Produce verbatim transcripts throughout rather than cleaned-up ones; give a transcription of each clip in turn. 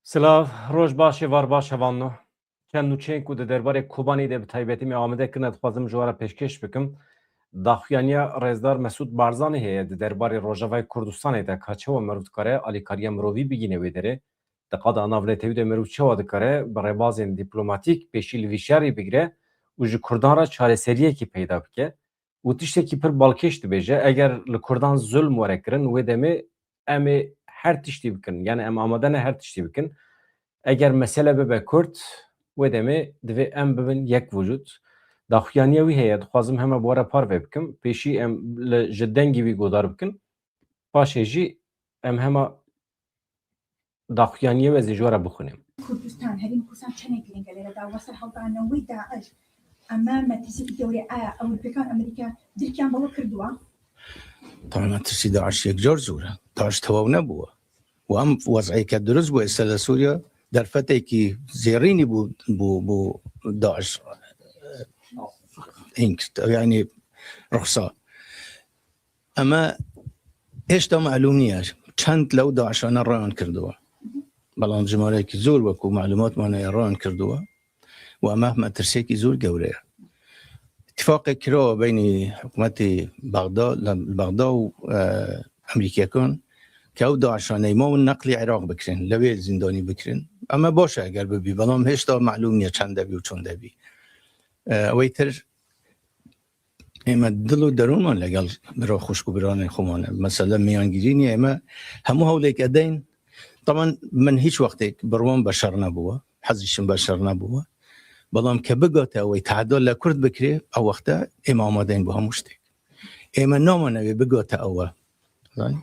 Silav, roj baş, êvar baş hevalno. Çend nûçeyên ku di derbarê Kobanê de bi taybetî me amade kirine, dixwazim ji we re pêşkêş bikim. Daxuyaniya Rêzdar Mesûd Barzanî heye di derbarê Rojavayê Kurdistanê de, ka çawa meriv dikare alîkariya mirovî bigîne wê derê. Di qada navnetewî de meriv çawa dikare bi rêbazên dîplomatîk pêşî li vî şerî bigire û ji Kurdan re çareseriyekê peyda bike. Û tiştekî pir balkêş dibêje, eger li Kurdan zulm were kirin, wê demê em ê her tiştî bikin. Yani em amade ne her tiştî bikin. Eger mesele bibe Kurd, wê demê divê em bibin yek vücut. Daxuyaniya wî heye, dixwazim hema bi we re parve bikim. Pêşî em li, ji dengî wî godar bikin. Paşê jî em hema daxuyaniyê wê ez ê ji we re bixwînim. Kurdistan, Herêma Kurdistan çenek girîng e lêre da, we ser heldana newê DAIŞ. Ema metirsî gewre a Ewropekan, Amerîka dirkiyan be we kirdiwa? Tabii metirsî DAIŞ yekcar zor e. DAIŞ tewaw nebûwe. Û em wez'eyeke dirust bû, êse li Sûriye derfetekî zêrînî bû, bû, bû DAIŞ. Hink, yani ruhsa. Ema hêşta malûm niye çend lew DAIŞane rayan kirdiwe. Belam jimarekî zor wekû malûmat mane rayan kirdiwe. Û ema metirsêkî zor gewre ye. Îtîfaqek kirawe beynî hikûmetê Bexda, li Bexda û, e, Amerîkiyekan ke ew DAIŞane ma hûn neqlî Iraq bikirin, lewê zîndanî bikirin. Ema baş e eger bibî, belam hêşta malûm niye çend debî û çond debî. E, ewê tir ême dil û derûnman legel bira xwişk û biranên xwe mane. Mesela miyangirî niye, ême hemû hewlêk edeyn. Taban min hiç wextêk bi wan beşer nebûwe. Hezîşim beşer nebûwe. Belam ke bigate ew ê teada le Kurd bikirê, ew wexte ême amadeyn bo hemû ştêk. Ême namane wê bigate ew e. Zanî?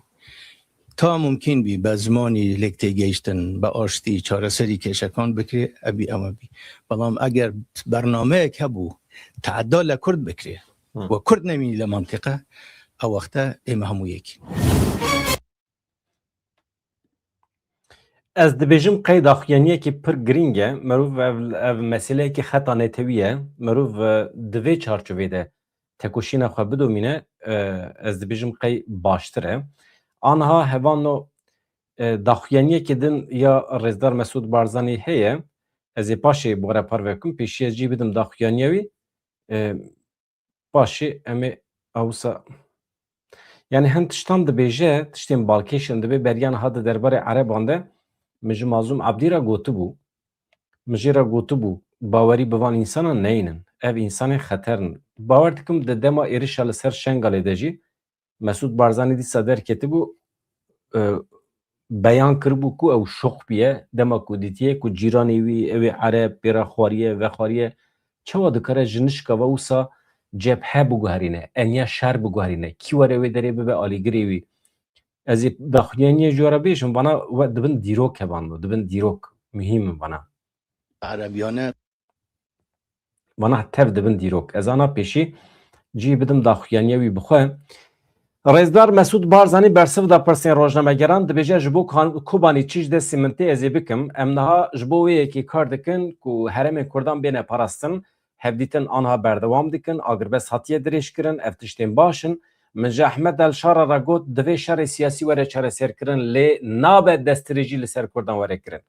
Ta mumkîn bî be zimanî lêk têgehiştin, be aştî, çareserî kêşekan bikirê, ebî ew e bî. Belam eger bernameyek hebû, teada le Kurd bikirê, Hı. we Kurd nemînî le mentiqe, ew wexte ême hemû yekî. Ez dibêjim qey daxuyaniyekî pir girîng e. Merov ev, ev meseleyekî xeta netewî ye. Merov, e, di vê çarçovê de tekoşîna xwe bidomîne, e, ez dibêjim qey baştir e. Anha hevano, e, daxuyaniyekê din ya Rêzdar Mesûd Barzanî heye. Ez ê paşê bi we re parve bikim. Pêşî ez cî bidim daxuyaniya wî. E, paşê em ê ewsa, yani hin tiştan dibêje, tiştên balkêş in, dibê beriya niha di derbarê Ereban de min ji Mazlûm Ebdî re gotibû. Min jê re gotibû, bawerî bi van însanan neynin. Ev însanên xeter in. Bawer dikim di dema êrişa li ser Şengalê de jî Mesûd Barzanî dîsa derketibû, e, beyan kiribû ku ew şoq bûye, dema ku dîtiye ku cîranê wî, ew ê Ereb, pê re xwariye, vexwariye, çawa dikare ji nişka ve wisa cebhe biguherîne, eniya şer biguherîne, kî were wê derê bibe alîgirê wî. Ez ê daxuyaniyê ji we re bêjim, vana we dibin dîrok hevan, dibin dîrok muhîm in vana. Erebiyane. Vana tev dibin dîrok. Ez ana pêşî cî bidim daxuyaniya wî bi xwe. Rêzdar Mesûd Barzanî bersiv da pirsên rojnamegeran, dibêje, ji bo kan-, Kobanî çi ji destê min tê ez ê bikim. Em niha ji bo wê yekê kar dikin ku herêmên Kurdan bêne parastin, hevdîtin anha berdewam dikin, agirbest hatiye dirêjkirin, ev tiştên baş in. Min ji Ehmed El Şara re got, divê şerê siyasî were çareserkirin, lê nabe destdirêjî li ser Kurdan were kirin.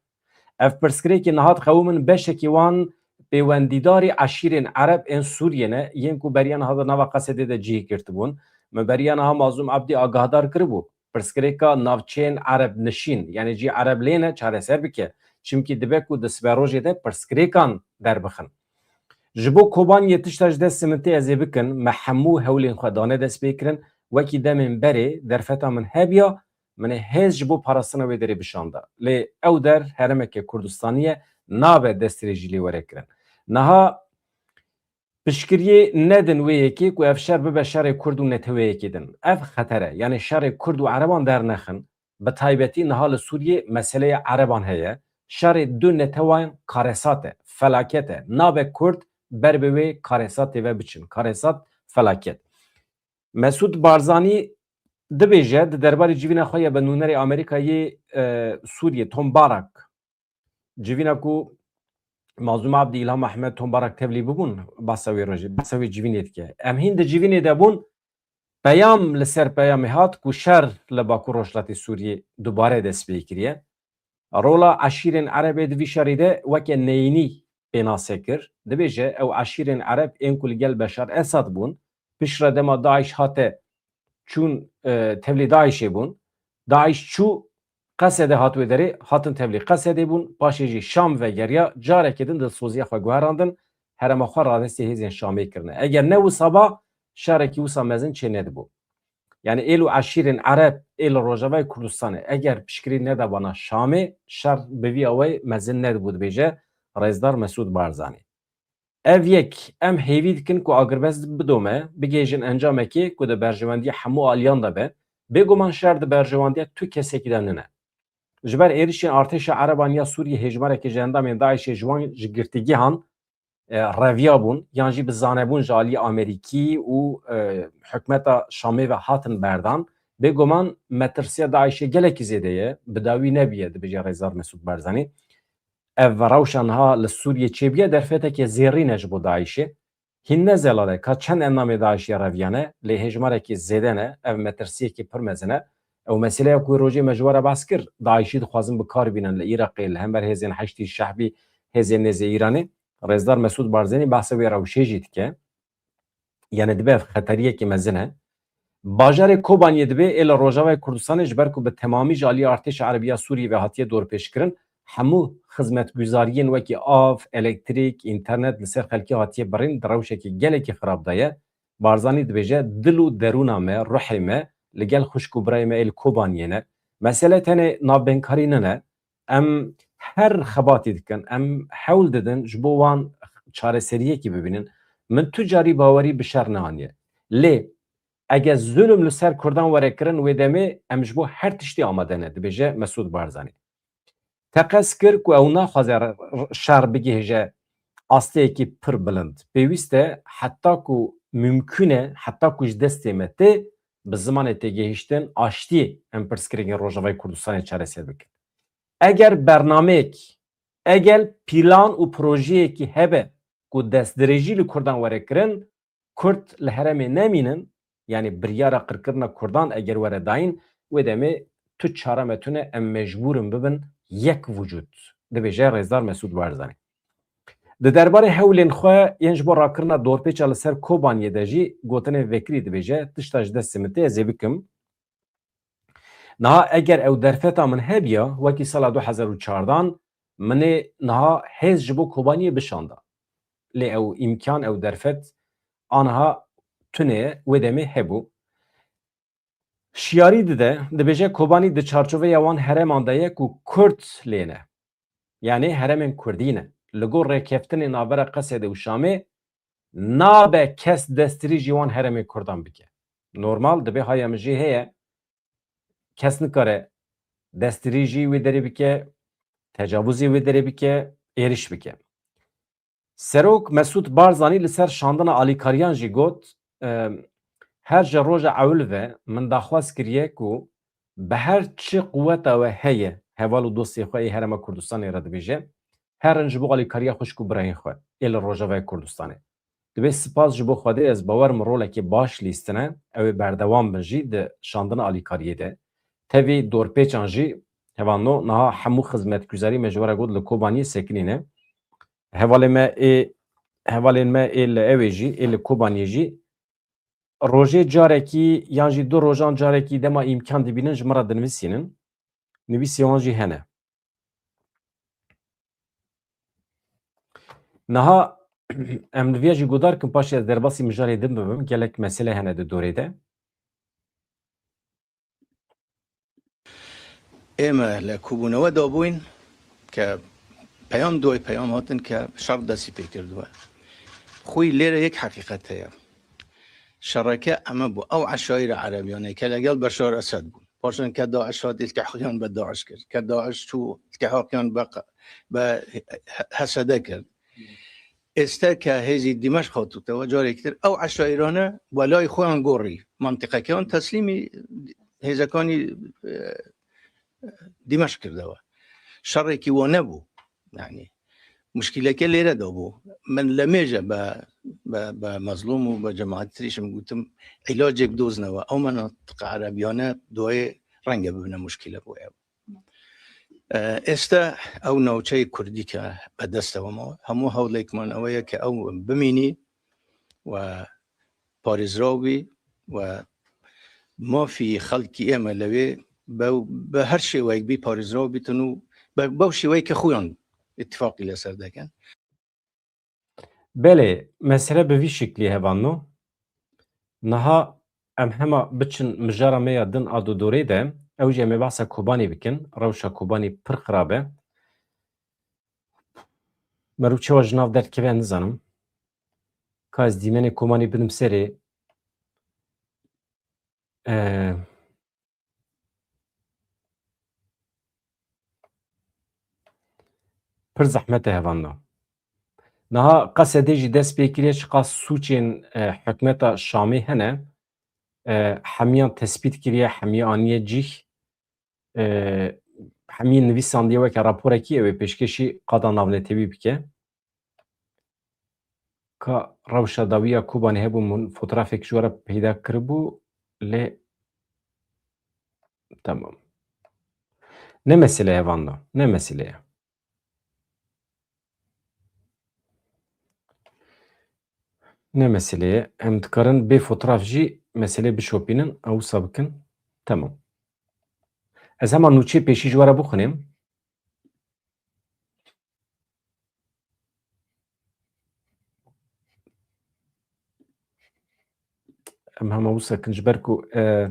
Ev pirsgirêkê niha diqewimin beşekî wan pêwendîdarî eşîrên Ereb ên Sûriyê ne, yên ku beriya niha di nava Qesedê de cihê girtibûn. Me beriya niha Mazlûm Ebdî agahdar kiribû, pirsgirêka navçeyên Ereb nişîn, yani cî Ereb lê ne, çareser bike. Çimkî dibe ku di siberojê de pirsgirêkan derbixin. Ji bo Kobaniyê tişta ji destê min tê ez ê bikin, me hemû hewlên xwe dane destpêkirin, wekî demên berê derfeta min hebiya, min ê hêz ji bo parastina wê derê bişanda. Lê ew der herêmeke Kurdistanî ye, nabe destdirêjî lê were kirin. Niha piştgiriyê nedin wê yekê ku ev şer bibe şerê Kurd û neteweyekê din. Ev xeter e. Yani şerê Kurd û Ereban dernexin. Bi taybetî niha li Sûriyê meseleya Ereban heye. Şerê du netewayan karesat e, felaket e. Nabe Kurd ber bi wê karesatê ve biçin. Karesat, felaket. Mesûd Barzanî dibêje, di derbarê civîna xwe ya bi nûnerê Amerîkayê, e, Sûriyê, Tom Barak, civîna ku Mazlûm Abdî, Îlham Ehmed, Tom Barak tevlî bibûn, behsa wê rojê, behsa wê civînê dike. Em hîn di civînê de bûn, peyam li ser peyamê hat ku şer li Bakur Rojhilatê Sûriyê dubare dest pê kiriye. Rola eşîrên Erebê di vî şerî de weke neyînî pênase kir. Dibêje, ew eşîrên Ereb ên ku li gel Beşar Esad bûn, piştre dema DAIŞ hate çûn, e, tevlî DAIŞê bûn. DAIŞ çû Qesedê hat wê derê, hatin tevlî Qesedê bûn, paşê jî Şam vegeriya, carekê din dilsoziya xwe guherandin, herêma xwe radestê hêzên Şamê kirine. Eger ne wisa ba, şerekî wisa mezin çê nedibû. Yani êl û eşîrên Ereb ê li Rojavayê Kurdistanê eger piştgirî nedabana Şamê, şer bi vî awayî mezin nedibû, dibêje Rêzdar Mesûd Barzanî. Ev yek, em hêvî dikin ku agirbest bidome, bigihêjin encamekê ku di berjewendiya hemû aliyan de be. Bêguman şer di berjewendiya tu kesekî de nine. Ji ber êrişên artêşa Ereban ya Sûriyê hêjmarekê ji endamên DAIŞê ji wan ji girtîgehan, e, reviya bûn, yan jî bi zanebûn ji alî Amerîkî û, e, hikûmeta Şamê ve hatin berdan. Bêguman metirsiya DAIŞê gelekî zêde ye, bi dawî nebûye, dibêje Rêzdar Mesûd Barzanî. Ev rewşa niha li Sûriyê çêbûye derfeteke zêrîn e ji bo DAIŞê. Hîn ne zelal e ka çend endamê DAIŞê reviyane, lê hêjmarekî zêde ne, ev metirsiyekî pir mezin e. Ew meseleya ku wê rojê me ji we re behs kir, DAIŞî dixwazin bi kar bînin li Iraqê, li hember hêzên Heşdî Şehbî, hêzên nêzê Îranê. Rêzdar Mesûd Barzanî behsa wê rewşê jî dike. Yani dibe ev xeteriyekî mezin e. Bajarê Kobaniyê dibe ê li Rojavayê Kurdistanê, ji ber ku bi temamî ji alî artêşa Erebiya Sûriyê ve hatiye dorpêçkirin, hemû xizmetguzariyên wekî av, elektrîk, înternet li ser xelkê hatiye birîn, di rewşekî gelekî xirab de ye. Barzanî dibêje, dil û derûna me, ruhê me li gel xwişk û birayê me ê li Kobaniyê ne. Mesele tenê navbênkarî nine. Em her xebatî dikin, em hewl didin ji bo wan çareseriyekî bibînin. Min tu carî bawerî bi şer neaniye. Lê eger zulm li ser Kurdan were kirin, wê demê em ji bo her tiştî amade ne, dibêje Mesûd Barzanî. Teqez kir ku ew naxwaze r-, r-, şer bigihêje asteyekî pir bilind. Pêwîst e heta ku mimkûn e, heta ku ji destê me tê, bi zimanê têgihiştin aştiyê em pirsgirêkên Rojavayê Kurdistanê çareser bikin. Eger bernameyek, eger plan û projeyekî hebe ku destdirêjî li Kurdan were kirin, Kurd li herêmê nemînin, yani biryara qirkirina Kurdan eger were dayîn, wê demê tu çare me tune, em mecbûr in bibin yek vücut, dibêje Rêzdar Mesûd Barzanî. Di derbarê hewlên xwe yên ji bo rakirina dorpêça li ser Kobaniyê de jî gotinên vekirî dibêje, tişta ji destê min tê ez ê bikim. Niha eger ew derfeta min hebiya, wekî sala du hezar û çardan, min ê niha hêz ji bo Kobaniyê bişanda. Lê ew îmkan, ew derfet aniha tune ye, wê demê hebû. Şiyarî dide, dibêje Kobanî di çarçoveya wan herêman de ye ku Kurd lê ne. Yani herêmên Kurdî ne. Li gor rêkeftinê navbera Qesedê û Şamê nabe kes destdirêjî wan herêmê Kurdan bike. Normal dibe haya min jê heye, kes nikare destdirêjî wê derê bike, tecavuzê wê derê bike, êriş bike. Serok Mesûd Barzanî li ser şandina alîkariyan jî got, em, her ji roja ewil ve min daxwaz kiriye ku bi her çi quweta we heye, heval û dostê xwe ê Herêma Kurdistanê re dibêje, herin ji bo alîkariya xwişk û birayên xwe ê li Rojavayê Kurdistanê. Dibê spas ji bo Xwedê, ez bawer im rolekê baş lîstine, ew ê berdewam bin jî di şandina alîkariyê de. Tevî dorpêçan jî, hevalno, niha hemû xizmetguzarî me ji we re got li Kobaniyê sekinîne. Hevalê me ê, hevalên me ê li ewê jî, ê li Kobaniyê jî rojê carekî yan jî du rojan carekî dema îmkan dibînin ji min re dinivîsînin. Nivîsê wan jî hene. Niha em li viya jî guhdar kin, paşê ez derbasî mijarê din bibim, gelek mesele hene di dorê de. Ême li kobûnewe de bûyn ke peyam duayê peyam hatin ke şer destî pê kirdiwe. Xwî lêre yek heqîqet heye. Şereke eme bû. Ew eşayîra erebiyane ke legel Beşar Esed bûn. Paşan ke DAIŞ hat, îltihaqiyan bi DAIŞ kir. Ke DAIŞ çû, îltihaqiyan bi, bi H S D kir. Êste ke hêzî Dîmeşq hatûte, we carekî tir ew eşayîrane welayî xweyan gorî. Mantîqekeyan teslîmî hêzekanî, e, Dîmeşq kirdewe. Şerekî we nebû. Yani, muşkîleke lêre de bû. Min lemêje be, be, be mezlûm û be cemaetî tirî jî min gotim, îlacek doznewe. Ew menatiqa erebiyane duayê renge bibine muşkîle bo ev. ئێستا ئەو ناوچەی کوردی کە بەدەستەوە ماوە، هەموو هەوڵێکمان ئەوەیە کە ئەو بمینی و پارێزراو بی و مافی خەڵکی ئێمە لەوێ بە هەر شێوەیەک بی پارێزراو بیتن و بەو شێوەیە کە خۆیان اتفاقی لەسەر دەکەن. Belê, mesele bi vî şiklî hevalno. Niha em hema biçin mijara me ya din a dodorê de, ew jî em ê behsa Kobanê bikin, rewşa Kobanê pir xirab e. Meriv çawa ji nav derdikeve ez nizanim. Ka ez dîmenê Kobanê bidim serê. Pir zehmet e hevalno. Niha Qesedê jî dest pê kiriye, çiqas sûcên hikûmeta Şamê hene, hemiyan tespît kiriye, hemiya aniye cîh, hemiyê nivîsandiye weke raporekî ew ê pêşkêşî qada navnetewî bike. Ka rewşa dawî ya Kobanê hebû, min fotoğrafek ji we re peyda kiribû, lê temam. Ne mesele ye hevalno, ne mesele ye. Ne mesele ye. Em dikarin bê fotoğraf jî meselê bişopînin, ew wisa bikin. Temam. Ez hema nûçeyê pêşî ji we re bixwînim. Em hema wisa kin ji ber ku, e,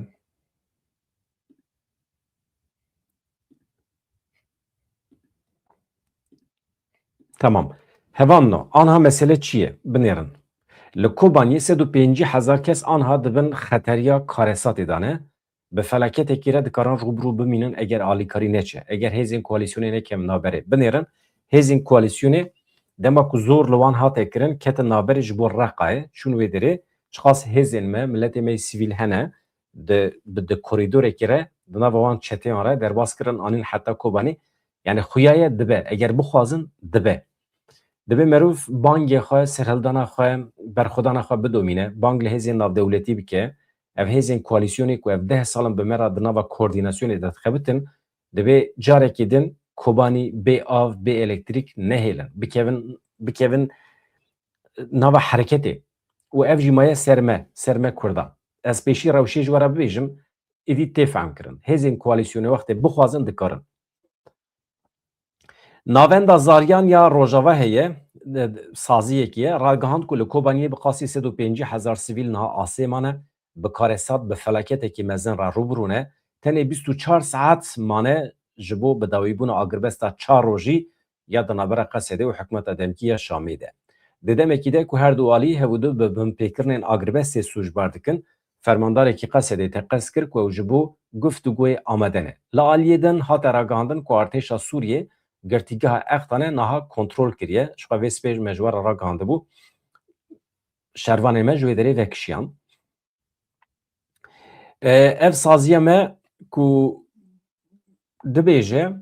Tamam. Hevalno, anha mesele çi ye? Binêrin. Li Kobaniyê sed û pêncî hezar kes anha di bin xeteriya karesatê de ne. Bi felaketekî re dikarin rûbirû bimînin eger alîkarî neçe, eger hêzên koalîsyonê nekem navberê. Binêrin, hêzên koalîsyonê dema ku zor li wan hate kirin, ketin navberê ji bo Reqayê, çûn wê derê, çiqas hêzên me, miletê me yê sivîl hene, di, bi, di korîdorekî re, di nava wan çeteyan re derbas kirin, anîn heta Kobanê. Yani xuya ye dibe, eger bixwazin dibe. Divê meriv bangê xwe, serhildana xwe, berxwedana xwe bidomîne, bang li hêzên navdewletî bike. Ev hêzên koalîsyonê ku ev deh sal in bi me re di nava koordînasyonê de dixebitin, divê carekê din Kobanî bê av, bê elektrîk nehêlin. Bikevin, bikevin nava hereketê. Û ev jî maye ser me, ser me Kurdan. Ez pêşî rewşê ji we re bibêjim, êdî tê fehmkirin. Hêzên koalîsyonê wextê bixwazin dikarin. Navenda Zaryan ya Rojava heye, e, saziyekî ye. Ragihand ku li Kobaniyê bi qasî sed û pêncî hezar sivîl niha asê mane, bi karesat, bi felaketekî mezin re rûbirû ne. Tenê bîst û çar saet mane ji bo bidawîbûna agirbesta çar rojî ya di navbera Qesedê û hikûmeta demkî ya Şamê de. Di demekî de ku her du alî hev û du bi binpêkirinên agirbestê sûcbar dikin, fermandarekî Qesedê teqez kir ku ew ji bo guftûgoyê amade ne. Li aliyê din hate ragihandin ku artêşa Sûriyê girtîgeha Extane niha kontrol kiriye. Ji xwe vê sibê me ji we re ragihandibû. Şervanên me ji wê derê vekişiyan. E, ev saziya me ku dibêje,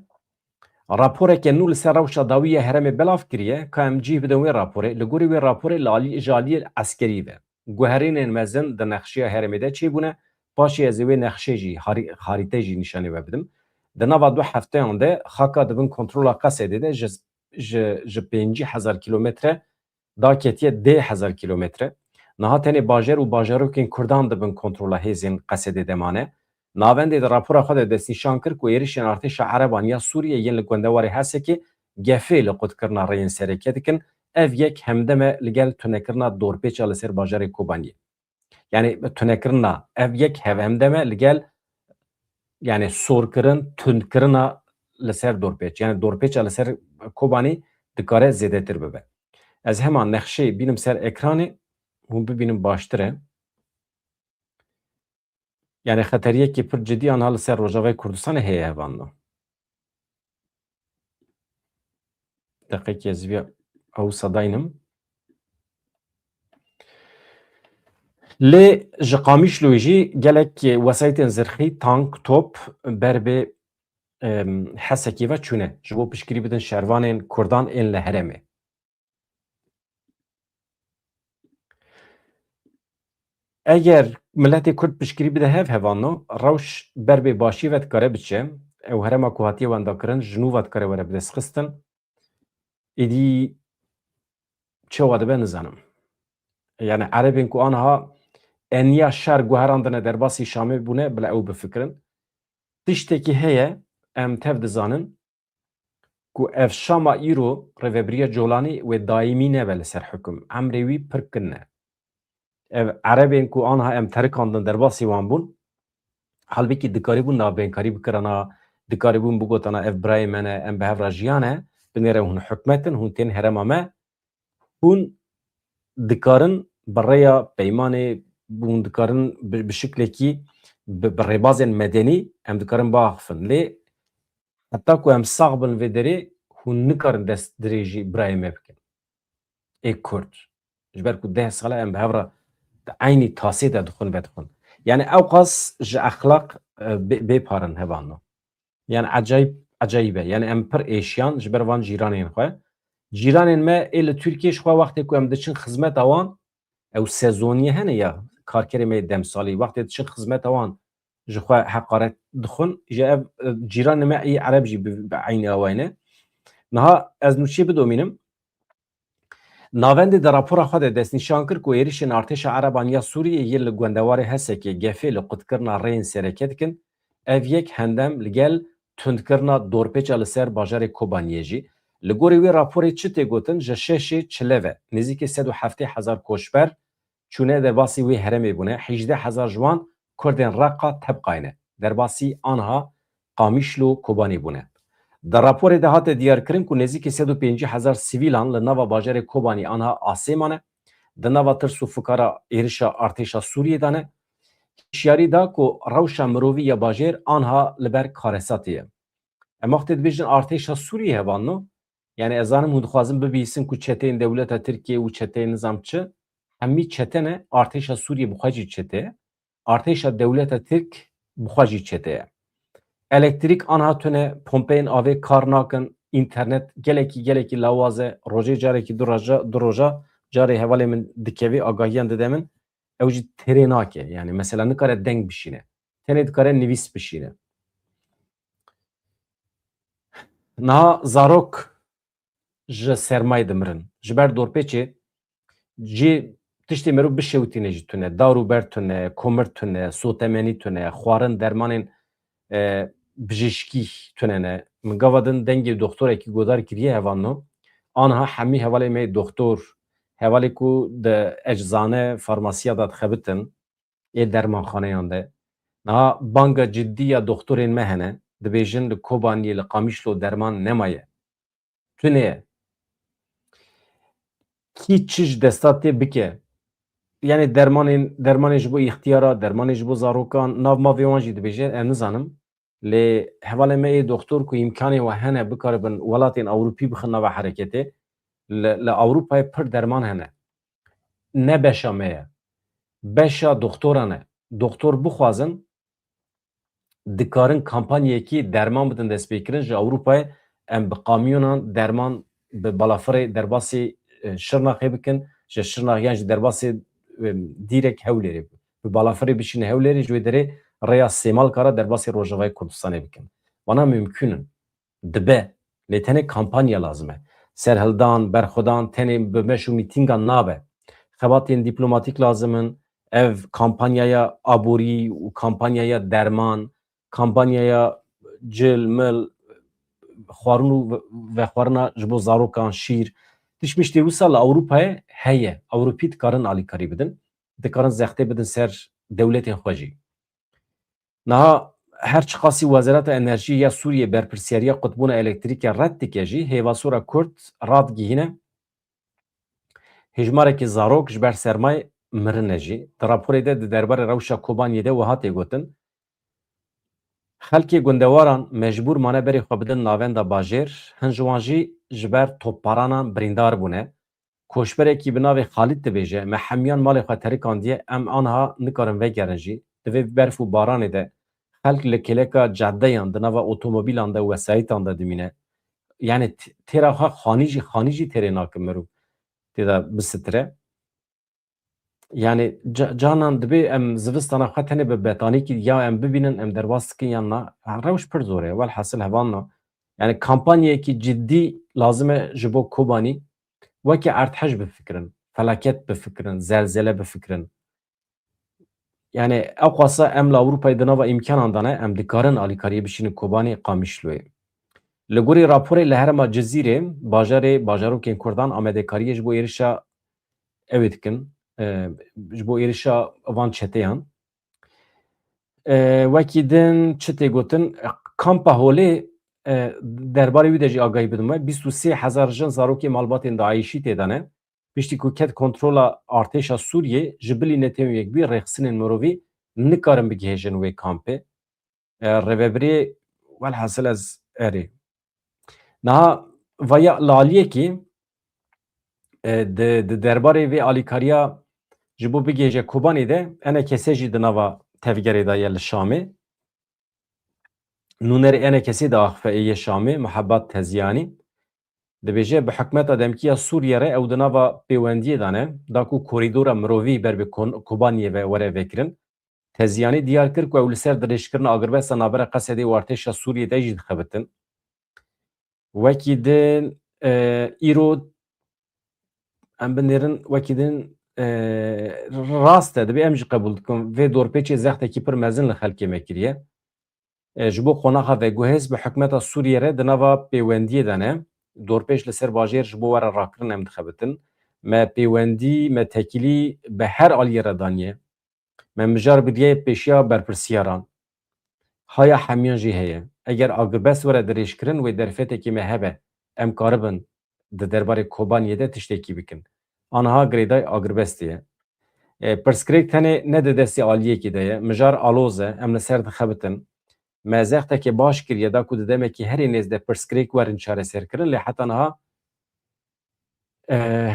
raporeke nû li ser rewşa dawî ya herêmê belav kiriye, ka em cih bidin wê raporê. Li gorî wê raporê li alî, ji aliyê eskerî ve guherînên mezin di nexşeya herêmê de çêbûne. Paşê ez ê wê nexşê jî, harî-, harîte jî nîşanê we bidim. Di nava du hefteyan de xaka di bin kontrola Qesedê de ji, ji, ji pêncî hezar kîlometre daketiye deh hezar kîlometre. Niha tenê bajar û bajarokên Kurdan di bin kontrola hêzên Qesedê de mane. Navendê di rapora xwe de destnîşan kir ku êrişên artêşa Ereban ya Sûriyê yên li gundewarê Hesekê gefê li qutkirina rêyên sereke dikin. Ev yek hemdem e li gel tunekirina dorpêça li ser bajarê Kobaniyê. Yani tunekirina, ev yek hev hemdem e li gel, yani sorkirin, tundkirina li ser dorpêç. Yani dorpêça li ser Kobanî dikare zêdetir bibe. Ez hema nexşeyê bînim ser ekranê, hûn bibînin baştir e. Yani xeteriyekî pir cidî anha li ser Rojavayê Kurdistanê heye hevalno. Deqekê ez vê ew sedaynim. Lê ji Qamişloyê jî gelek wesayîtên zirxî, tank, top ber bê, em, Hesekê ve çûne. Ji bo piştgirî bidin şervanên Kurdan ên li herêmê. Eger miletê Kurd piştgirî bide hev hevalno, rewş ber bê başî ve dikare biçe. ew herêma ku hatiye wendakirin, ji nû ve dikare were bidestxistin. Êdî çawa dibe nizanim. Yani Erebên ku anha eniya şer guherandine derbasî Şamê bûne, bila ew bifikirin. Tiştekî heye, em tev dizanin ku ev Şama îro rêvebiriya Colanî wê daîmî nebe li ser hukum. Emrê wî pir kin e. Ev Erebên ku anha em terikandin derbasî wan bûn, halbikî dikarîbûn navbênkarî bikirana, dikarîbûn bigotana ev birayê me ne, em bi hev re jiyane, binêre hûn hikûmet in, hûn tên herêma me, hûn dikarin bi rêya peymanê, hûn dikarin bi, bi şiklekî, bi, bi rêbazên medenî em dikarin biaxifin. Lê heta ku em sax bin vê derê, hûn nikarin dest dirêjî birayê me bikin. Ê Kurd. Ji ber ku deh sal e em bi hev re di eynî tasê de dixwin vedixwin. Yani ewqas ji exlaq, e, bê, bê par in hevalno. Yani ecayîb, ecayîb e. Yani em pir êşiyan ji ber van cîranên xwe. Cîranên me ê li Tirkiyê ji xwe wextê ku em diçin xizmeta wan, ew sezoniyê hene ya karkerê me yê demsalî, wextê diçin xizmeta wan ji xwe heqaret dixwin, ji ev, e, cîranê me ê Ereb jî bi, bi eynî awayî ne. Niha ez nûçeyê bidomînim. Navendê di rapora xwe de destnîşan kir ku êrişên artêşa Ereban ya Sûriyê yên li gundewarê Hesekê gefê li qutkirina rêyên sereke dikin, ev yek hendem li gel tundkirina dorpêça li ser bajarê Kobaniyê jî. Li gorî wê raporê çi tê gotin, ji şeşê çile ve nêzîkî sed û heftê hezar koçber çûne derbasî wê herêmê bûne, hejdeh hezar ji wan Kurdên Reqa Tebqayê ne. Derbasî anha Qamişlo Kobanî bûne. Di raporê de hate diyarkirin ku nêzîkî sed û pêncî hezar sivîlan li nava bajarê Kobanî anha asê mane, di nava tirs û fikara êrişa artêşa Sûriyê de ne. Hişyarî da ku rewşa mirovî ya bajêr anha li ber karesatê ye. Em wextê dibêjin artêşa Sûriyê hevalno, yani ez zanim hûn dixwazin bibihîsin ku çeteyên dewleta Tirkiyê û çeteyên nizam çi, hemî çete ne, artêşa Sûriyê bi xwe jî çete ye. Artêşa dewleta Tirk bi xwe jî çete ye. Elektrîk anha tune, pompeyên avê kar nakin, înternet gelekî, gelekî lawaz e, rojê carekî du roja, du roja carê hevalê min dikevê, agahiyan dide min, ew jî têrê nake. Yani mesela nikare deng bişîne. Tenê dikare nivîs bişîne. Niha zarok ji sermayê dimirin. Ji ber dorpêçê cî tiştê meriv bişewitîne jî tune. Dar û ber tune, komir tune, sotemenî tune, xwarin, dermanên, e, bijîşkî tune ne. Min gava din dengê doktorekî godar kiriye hevalno. Anha hemî hevalê me yê doktor, hevalê ku di eczane, farmasiya de dixebitin, ê dermanxaneyan de. Niha banga cidî ya doktorên me hene, dibêjin li Kobaniyê, li Qamişlo derman nemaye. Tune ye. Kî çi ji desta tê bike. Yani dermanên, dermanê ji bo îxtiyara, dermanê ji bo zarokan, nav mavê wan jî dibêje, ez nizanim. Lê hevalê me ê doktor ku îmkanê we hene bikaribin welatên Ewropî bixin nava hereketê, li, li Ewropayê pir derman hene. Ne beşa me ye. Beşa doktoran e. Doktor bixwazin, dikarin kampanyekî derman bidin destpêkirin ji Ewropayê. Em bi kamyonan derman bi balafirê derbasî, e, Şirnaxê bikin, ji Şirnax yan ji derbasî, e, dîrek Hewlêrê, bi balafirê bişîne Hewlêrê, ji wê derê rêya Sêmalka re derbasî Rojavayê Kurdistanê bikin. Vana mimkûn in. Dibe. Lê tenê kampanya lazim e. Serhildan, berxwedan tenê bi meş û mîtîngan nabe. Xebatên dîplomatîk lazim in. Ev kampanyaya aborî û kampanyaya derman, kampanyaya cil, mil, xwarin û ve-, vexwarina ji bo zarokan, şîr. Tişt miştê wisa li Ewropayê heye. Ewropî dikarin alîkarî bidin. Dikarin zextê bidin ser dewletên xwe jî. Niha her çiqasî Wezareta Enerjiyê ya Sûriyê berpirsiyariya qutbûna elektrîkê red dike jî, hêvasora Kurd radigihîne hêjmarekî zarok ji ber sermayê mirine jî. Di raporê de di derbarê rewşa Kobaniyê de wiha tê gotin, xelkê gundewaran mecbûr mane berê xwe bidin navenda bajêr, hin ji wan jî ji ber topbaranan birîndar bûne. Koçberekî bi navê Xalîd dibêje, me hemiyan malê xwe terikandiye, em anha nikarin vegerin jî. Di vê berf û baranê de xelk li kêleka cadeyan, di nava otomobîlan de, wesayîtan de dimîne. Yani t-, têra xwe xanî jî, xanî jî têrê nake mirov tê de bisitire. Yani ca-, canan dibê em zivistana xwe tenê bi betanîkî ya em bibînin, em derbas dikin yan na. Ha, rewş pir zor e. Welhasil hevalno. Yani kampanyayekî ciddî lazim e ji bo Kobanî. Weke erdhej bifikirin, felaket bifikirin, zelzele bifikirin. Yani ew qasa em li Ewropayê di nava îmkanan de ne, em dikarin alîkariyê bişînin Kobanê, Qamişloyê. Li gorî raporê li herêma Cizîrê, bajarê, bajarokên Kurdan amadekariyê ji bo êrişa ew ê dikin, e, ji bo êrişa van çeteyan. E, wekî din çi tê gotin? Kampa Holê, e, derbarê wî de jî agahî bidim we. Bîst û sê hezar jin zarokê malbatên DAIŞî tê de ne. Piştî ku ket kontrola artêşa Sûriyê, ji bilî netewên yekbûyî rêxistinên mirovî nikarin bigihêjin wê kampê. E, rêvebirê, welhasil ez erê. Niha vaya li aliyekî, e, di, di derbarê vê alîkariya ji bo bigihêje Kobanê de, ENKSê jî di nava tevgerê de ye li Şamê. Nûnerê ENKSê diaxife ê yê Şamê, Muhebbat Teziyanî, dibêje, bi hikûmeta demkî ya Sûriyê re ew di nava pêwendiyê de ne, da ku korîdora mirovî ber bi Kon-, Kobaniyê ve were vekirin. Teziyanî diyar kir ku ew li ser dirêjkirina agirbesta navbera Qesedê û artêşa Sûriyê de jî dixebitin. Wekî din, e, îro em binêrin, wekî din, e, rast e, dibê em jî qebûl dikin. Vê dorpêçê zextekî pir mezin li xelkê me kiriye. E, ji bo qonaxa veguhêz bi hikûmeta Sûriyê re di nava pêwendiyê de ne. Dorpêç li ser bajêr ji bo were rakirin em dixebitin. Me pêwendî, me tekîlî bi her aliyê re daniye. Me mijar bidiyê pêşiya berpirsiyaran. Haya hemiyan jî heye. Eger agirbest were dirêjkirin, wê derfetekî me hebe. Em karibin di derbarê Kobaniyê de tiştekî bikin. Aniha girêdayî agirbestê ye. E, pirsgirêk tenê ne di destê aliyekî de ye. Mijar aloz e, em li ser dixebitin. Me zextekê baş kiriye da ku di demekî herî nêz de pirsgirêk werin çareserkirin, lê heta niha, e,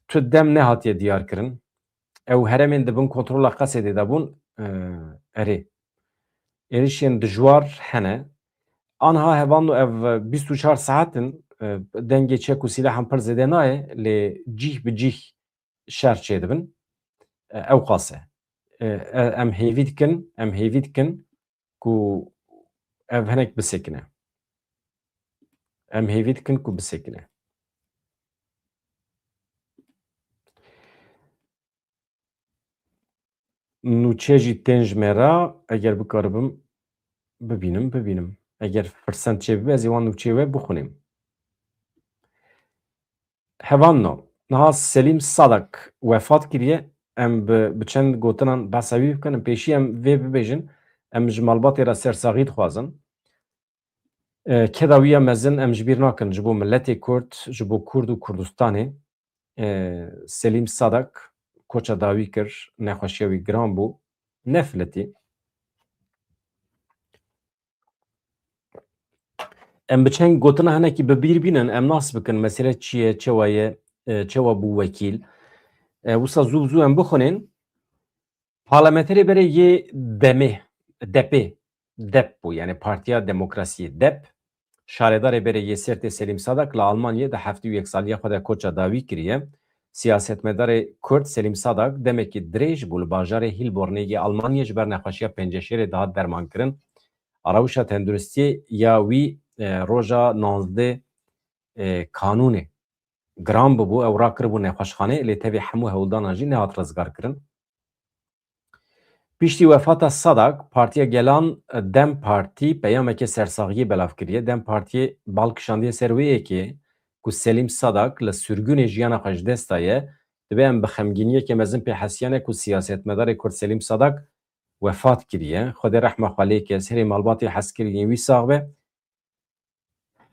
tu dem nehatiye diyar kirin. Ew herêmên di bin kontrola Qesedê de bûn, e, erê. Êrişên dijwar hene. Anha hevalno ev bîst û çar saet in, e, dengê çek û sîlehan pir zêde nayê, lê cîh bi cîh şer çêdibin. E, ew qas e. E, e, em hêvî dikin, em hêvî dikin ku ev hinek bisekine. Em hêvî dikin ku bisekine. Nûçe jî tên ji me re, eger bikaribim bibînim, bibînim. Eger firsend çêbibe, ez ê wan nûçeyê we bixwînim. Hevalno, niha Selîm Sadak wefat kiriye. Em bi, bi çend gotinan behsa wî bikin. Pêşî em vê bibêjin, em ji malbatê re sersaxî dixwazin. E, keda wî ya mezin em ji bîr nakin ji bo miletê Kurd, ji bo Kurd û Kurdistanê. E, Selîm Sadak koça dawî kir, nexweşiya wî giran bû, nefletî. Em bi çend gotina hinekî bi bîr bînin, em nas bikin mesele çi ye, çewa ye, e, çewa bû wekîl. E, wisa zû bi zû em bixwînin. Parlamenterê berê yê demê, depê, dep bû, yani Partiya Demokrasiyê, dep, şaredarê berê yê Sêrtê Selîm Sadak li Almanyê di heftê û yek saliya xwe de koça dawî kiriye. Siyasetmedarê Kurd Selîm Sadak demekî dirêj bû li bajarê Hilbornê yê Almanyê ji ber nexweşiya penceşêrê dihat dermankirin. A rewşa tenduristiyê ya wî, e, roja nonzdeh, e, Kanûnê giran bû, ew rakiribû nexweşxanê, lê tevî hemû hewldanan jî nehat rizgarkirin. Piştî wefata Sadak, Partiya Gelan, DEM Partî, peyameke sersaxiyê belav kiriye. DEM Partiyê bal kişandiye ser wê yekê ku Selîm Sadak li sirgûnê jiyana xwe ji dest daye. Dibê em bi xemgîniyeke mezin pê hesiyane ku siyasetmedarê Kurd Selîm Sadak wefat kiriye. Xwedê rehma xwe lê ke, serê malbatê hezkirinên wî sax be.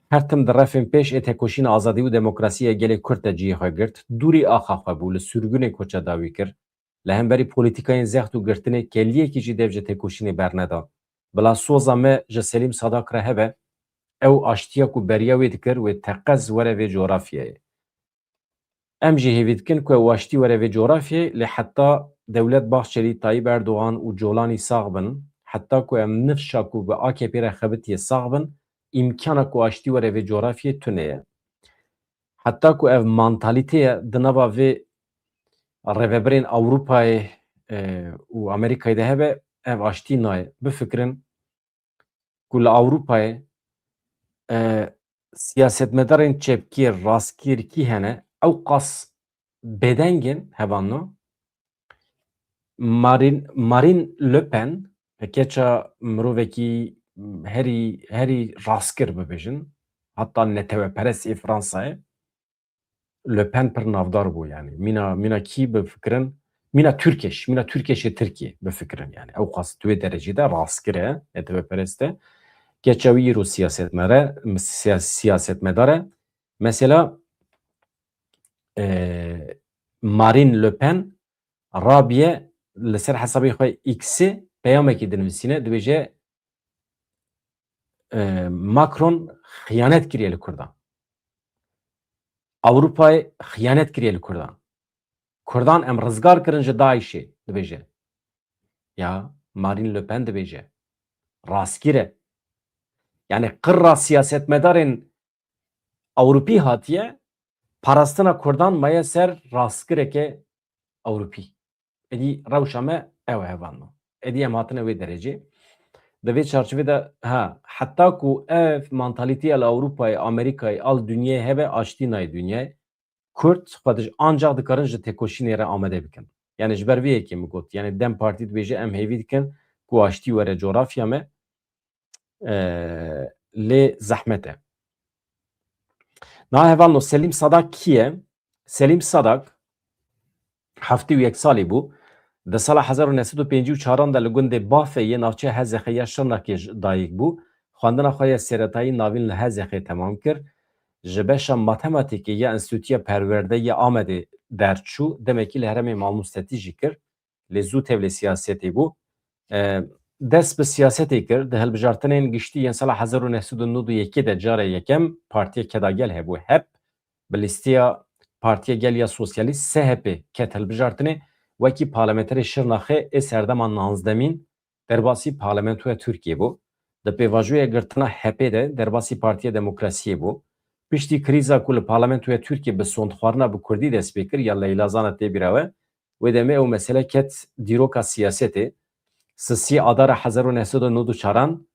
Her tim di refên pêş ê tekoşîna azadî û demokrasiyê gelê Kurd de cihê xwe girt. Dûrî axa xwe bû, li sirgûnê koça dawî kir. Li hemberî polîtîkayên zext û girtinê keliyekî jî dev ji tekoşînê berneda. Bila soza me ji Selîm Sadak re hebe, ew aştiya ku beriya wê dikir, wê teqez were vê coğrafyayê. Em jî hêvî dikin ku ew aştî were vê coğrafyayê, lê heta Dewlet Bahçelî, Tayyip Erdogan û Colanî sax bin, heta ku em nifşa ku bi A K P re xebitiye sax bin, îmkana ku aştî were vê coğrafyayê tune ye. Heta ku ev mantalîteya di nava vê rêvebirên Ewropayê, e, û Amerîkayê de hebe, ev aştî nayê. Bifikirin ku li Ewropayê, e, siyasetmedarên çepkî, rastgirkî hene, ew qas bêdeng in, hevalno. Marine, Marine Le Pen, keça mirovekî herî, herî rastgir bibêjin, heta neteweperest ê Fransayê, Le Pen pir navdar bû, yani. Mîna, mîna kî bifikirin? Mîna Türkeş, mîna Türkeşê Tirkiyê bifikirin, yani. Ew qas di wê derecê de rastgir e, neteweperest e. Keça wî îro siyasetmere, siya-, siyasetmedar e. Mesela, e, Marine Le Pen rabiye li ser hesabê xwe X-ê peyamekî dinivîsîne, dibêje, e, Macron xiyanet kiriye li Kurdan. Ewropayê xiyanet kiriye li Kurdan. Kurdan em rizgar kirin ji DAIŞ'ê, dibêje. Ya, Marine Le Pen dibêje. Rastgir e. Yani qirra siyasetmedarên Ewropî hatiye, parastina Kurdan maye ser rastgireke Ewropî. Êdî rewşa me ew e, hevalno. Êdî em hatine wê derecê. Di vê çarçovê de, ha, heta ku ev mantalîteya li Ewropayê, Amerîkayê, al dinyayê hebe, aştî nayê dinyayê. Kurd xwe dij-, ancak dikarin ji têkoşînê re amade bikin. Yani ji ber vê yekê min got. Yani DEM Partî dibêje em hêvî dikin ku aştî were coğrafya me. E, lê zehmet e. Na hevalno, Selîm Sadak kî ye? Selîm Sadak heftê û yek salî bû. Di sala hezar û neh sed û pêncî û çaran de li gundê Bafê yê navçeya Hezexê ya Şirnexê ji dayik bû. Xwendina xwe ya seretayî navîn li Hezexê temam kir. Ji beşa matematîkê ya Enstîtuya Perwerde ya Amedê derçû, demekî li herêmê mamostetî jî kir. Lê zû tevlê siyasetê bû. E, dest bi siyasetê kir. Di hilbijartinên giştî yên sala hezar û neh sed û nod û yekê de carê yekem Partiya Keda Gel hebû, HEP, bi lîsteya Partiya Gel ya Sosyalîst, S H P, ket hilbijartinê, wekî parlamenterê Şirnaxê ê serdema nanzdemîn derbasî parlamentoya Tirkiyê bû. Di pêvajoya girtina HEP'ê de derbasî Partiya Demokrasiyê bû. Piştî krîza ku li parlamentoya Tirkiyê bi sondxwarina bi kurdî dest pê kir, ya Leyla Zana tê bîra we, wê demê ew mesele ket dîroka siyasetê. Sisê Adara hezar û neh sed û nod û çaran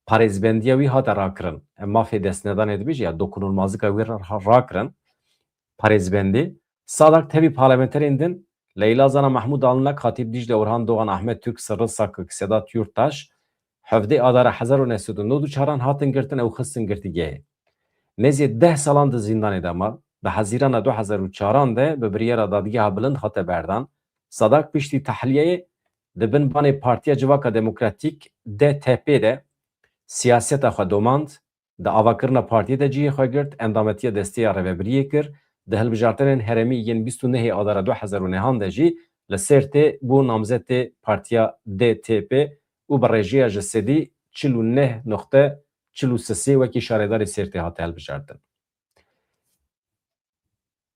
parêzbendiya wî hate rakirin. Em mafê destnedanê dibêje ya dokunulmazlika wî ra-, ra-, rakirin. Parêzbendî. Sadak tevî parlamenterên din, Leyla Zana, Mahmûd Alnak, Hatîp Dîcle, Orhan Doğan, Ahmet Türk, Sırrı Sakık, Sedat Yurttaş, hevdê Adara hezar û neh sed û nod û çaran hatin girtin, ew xistin girtîgehê. Nêzî deh salan di zîndanê de ma, di Hezîrana du hezar û çaran de bi biryara Dadgeha Bilind hate berdan. Sadak piştî tehliyeyê di bin banê Partiya Civaka Demokratîk, D T P, de siyaseta xwe domand, di avakirina partiyê de cihê xwe girt, endametiya desteya rêvebiriyê kir, di hilbijartinên herêmî yên bîst û nehê Adara du hezar û nehan de jî li Sêrtê bû namzetê partiya D T P û bi rêjeya ji sedî çil û neh noqte çil û sisê wekî şaredarê Sêrtê hate hilbijartin.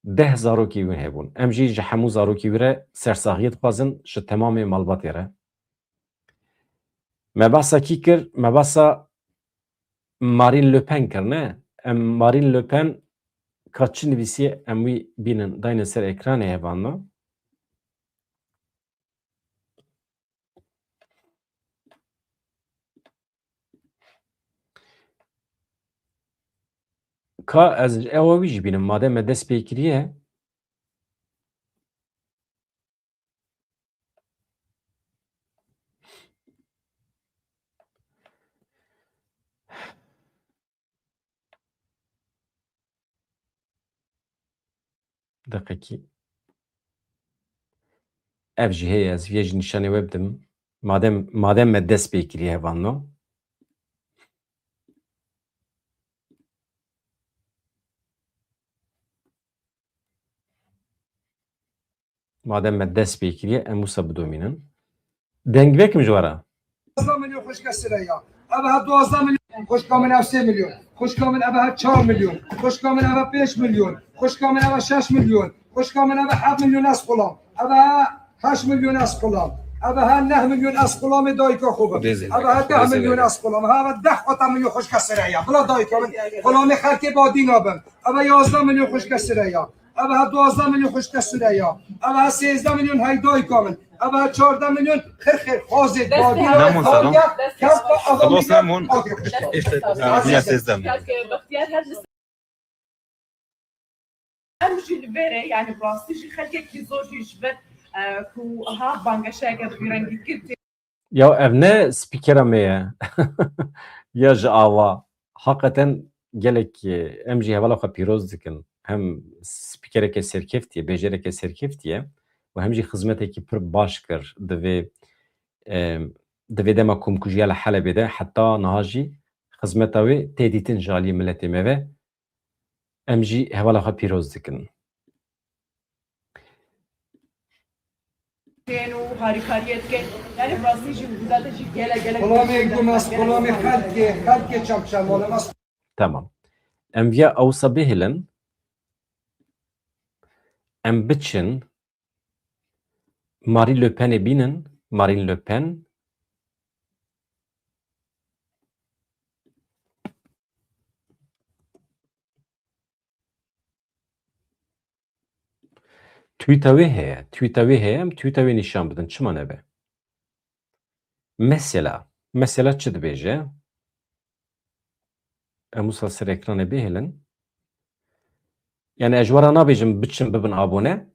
Deh zarokî wî hebûn. Em jî ji hemû zarokî wî re sersaxiyê dixwazin, ji temamê malbatê re. Me behsa kî kir? Me behsa Marine Le Pen kir, ne? Em Marine Le Pen ka çi nivîsiye, em wî bînin, dayne ser ekranê, hevalno. Ka ez ewa wî jî bînim, madem me dest pê kiriye. Deqekî. Ev jî heye, ez vê jî nîşanê we bidim. Madem, madem me dest pê kiriye, hevalno. Madem me dest pê kiriye, em wisa bidomînin. Deng vekim ji we re. Duwazdeh milyon xwişka Sireya. Ev ha duwazdeh milyon. Xwişka min ev sê milyon. Xwişka min ev ha çar milyon. Xwişka min ev ha pênc milyon. Xwişka min ev ha şeş milyon. Xwişka min ev ha heft milyon ez xulam. Ev ha heşt milyon ez xulam. Ev ha neh milyon ez xulamê dayika xwe bim. Ev ha deh milyon ez xulam. Ev ha deh qata milyon xwişka Sireya. Bila dayika min xulamê xelkê badîna bim. Ev ha yazdeh milyon xwişka Sireya. Ev ha duwazdeh milyon xwişke Sureya. Ev ha sêzdeh milyon heydayka min. Ev ha çardeh milyon xirxêr, xazê, Destê babî, hewa Nemûn, sağlam. Xalya, kefka, ava Xelas milyon nemûn. Agir xwişke. Îşte, Azîz. Dinya sêzdeh milyon. Kak, e, Bextiyar her li Em jî li vê re, yani bi rastî jî xelkekî zor jî ji vir, e, ku ha bangeşeyeke bi vî rengî kir tê. Ya ev ne spîkera me ye. Ya ji ava. Hakikaten gelek, e, em jî hevala xwe pîroz dikin. Hem spîkereke serkeftî ye, bêjereke serkeftî ye û hem jî xizmetekî pir baş kir. Di vê, e, di vê dema komkujiya li Helebê de heta niha jî xizmeta wê tê dîtin ji aliyê miletê me ve. Em jî hevala xwe pîroz dikin. Tên û harîkariyê dike. Yani bi rastî jî wisa te jî gele gele Kolamê gumas, kolamê xelkê, xelkê çemçem, wala mas. Tamam. Em viya ewsa bihêlin. Em biçin Marine Le Penê bînin. Marine Le Pen. Tweeta wê heye. Tweeta wê heye. Em tweeta wê nîşan bidin. Çima nebe? Mesela. Mesela çi dibêje? Em wisa ser ekranê bihêlin. Yani ez ji we re nabêjim biçin bibin abone.